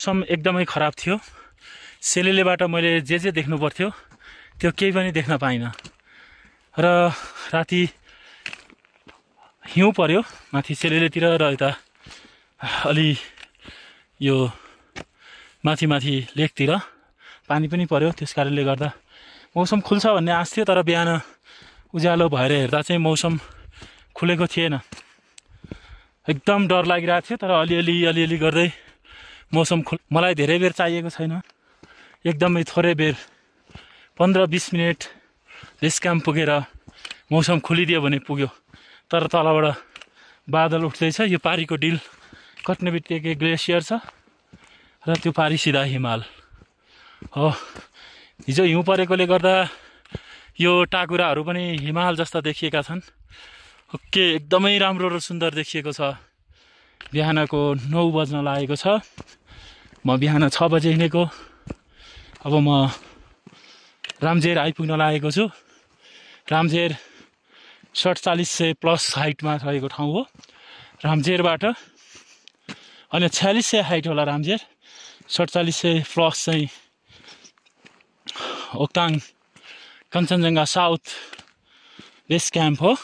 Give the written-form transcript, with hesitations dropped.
मौसम एकदमै खराब थियो। सेलेलेबाट मैले जे देख्नु पर्थ्यो त्यो केही पनि देख्न पाइनँ र राति हिउँ पर्यो माथि सेलेलेतिर र यता अलि यो माथि लेकतिर पानी पनि पर्यो। त्यस कारणले गर्दा मौसम खुल्छ भन्ने आश थियो, तर बिहान उज्यालो भएर हेर्दा चाहिँ मौसम खुलेको थिएन। एकदम डर लागिरहेको थियो, तर अलिअलि गर्दै मौसम मलाई धेरै बेर चाहिएको छैन, एकदमै थोरै बेर 15-20 मिनट बेस क्याम्प पुगेर मौसम खुलिदियो भने पुग्यो। तर तलबाट बादल उठ्दैछ। यो पारीको डिल कट्ने बित्तिकै ग्लेसियर छ र त्यो पारी सिधा हिमाल हो। हिजो हिउँ परेकोले गर्दा यो टाकुराहरू पनि हिमाल जस्ता देखिएका छन्। ओके, एकदमै राम्रो र सुन्दर देखिएको छ। बिहानको 9 बज्न लागेको छ। म बिहान 6 बजे हिँडेको। अब म रामझेर आइपुग्न लागेको छु। रामझेर 4700 प्लस हाइटमा रहेको ठाउँ हो। रामझेरबाट अनि 4600 हाइट होला रामझेर, 4700 प्लस चाहिँ ओक्ताङ कञ्चनजङ्घा साउथ बेस क्याम्प हो।